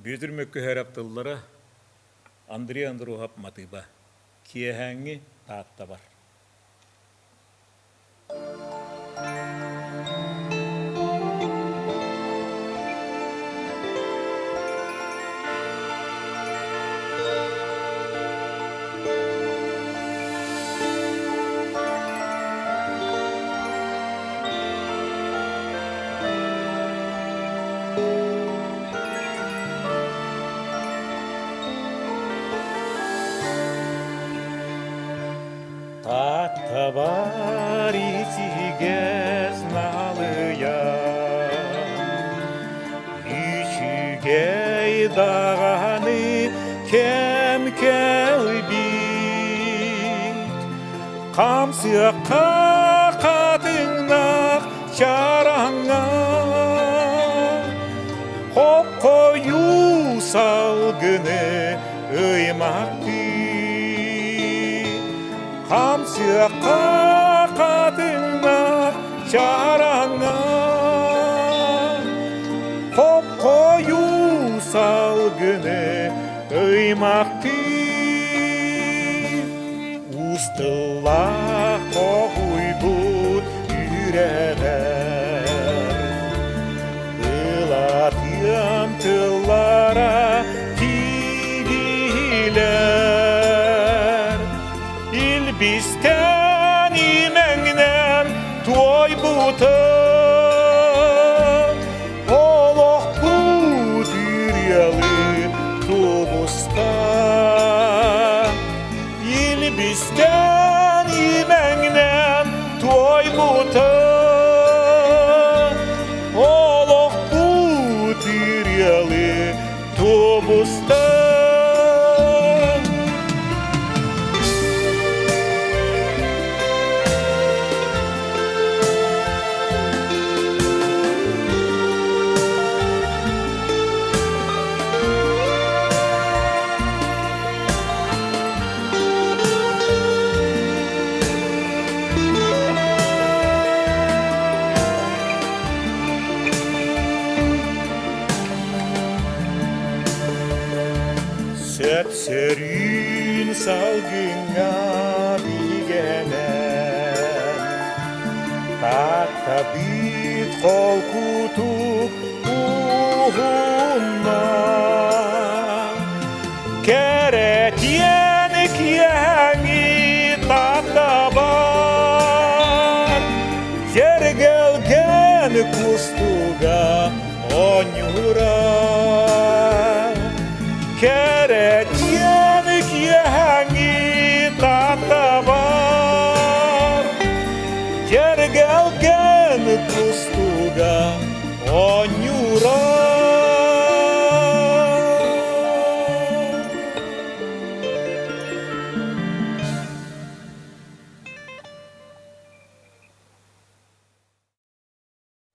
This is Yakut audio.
Бүөтүр Мөккүһээрэп тыллара, Андрей Андруһап матыыба. Киэһээҥҥи Тааттабар. Тааттабар итигэс налыйан, Үчүгэй даҕаны кэм кэлбит. Хамсыахха хатыҥнаах чараҥҥа Хопхойуу салгыны ыймахтыы Хамсыахха хатыҥнаах чараҥҥа Хопхойуу салгыны ыймахтыы Уус тыллаах хоһуйбут үрэҕэр Былатыам тыллара тиийдилэр Илбистэн имэҥнэн туойбутум Олохпут үрүөлү тубуста Илбистэн имэҥнэн туойбутум Олохпут үрүөлү тубуста. Сөп-сөрүүн салгыҥҥа бигэнэн, Тааттабыт холкутук уһуктар.